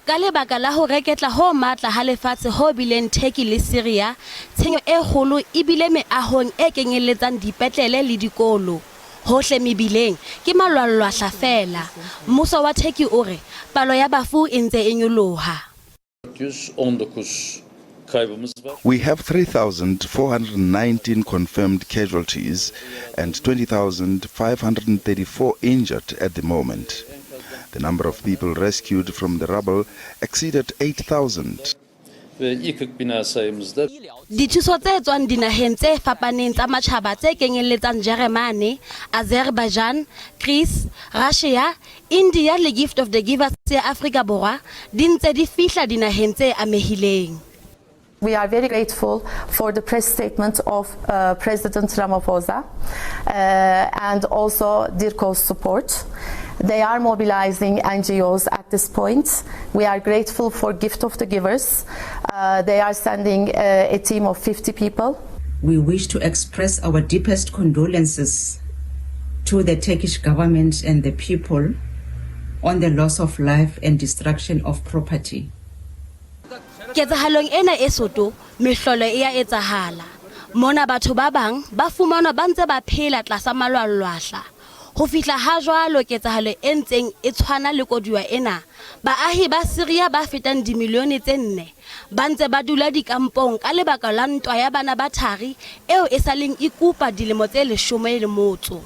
Ka lebaka la ho reketla ho matla ha lefatshe ho bileng Turkey le Syria, tshenyo e kgolo e bile meahong e kenyelletsang dipetlele le dikolo. Hohle mebileng ke malwallwahla feela. Mmuso wa Turkey o re palo ya bafu e ntse e nyoloha. 419 kaybımız var. We have 3,419 confirmed casualties and 20,534 injured at the moment. The number of people rescued from the rubble exceeded 8,000. Ve yıkık bina sayımızda Dithuso tse tswang dinaheng tse fapaneng tsa matjhaba tse kenyelletsang Jeremane, Azerbaijan, Greece, Russia, India le Gift of the Givers ya Afrika Borwa di ntse di fihla dinaheng tse amehileng. We are very grateful for the press statement of President Ramaphosa and also DIRCO's support. They are mobilizing NGOs at this point. We are grateful for Gift of the Givers. They are sending a team of 50 people. We wish to express our deepest condolences to the Turkish government and the people on the loss of life and destruction of property. Ketsahalong ena e soto, mehlolo e ya etsahala. Mona batho ba bang ba fumanwa ba ntse ba phela tlasa malwallwahla. Ho fihla ha jwalo ketsahalo e ntseng e tshwana le koduwa ena, baahi ba Syria ba fetang dimilione tse nne ba ntse ba dula dikampong ka lebaka la ntwa ya bana ba thari eo e sa leng e kupa dilemo tse 18.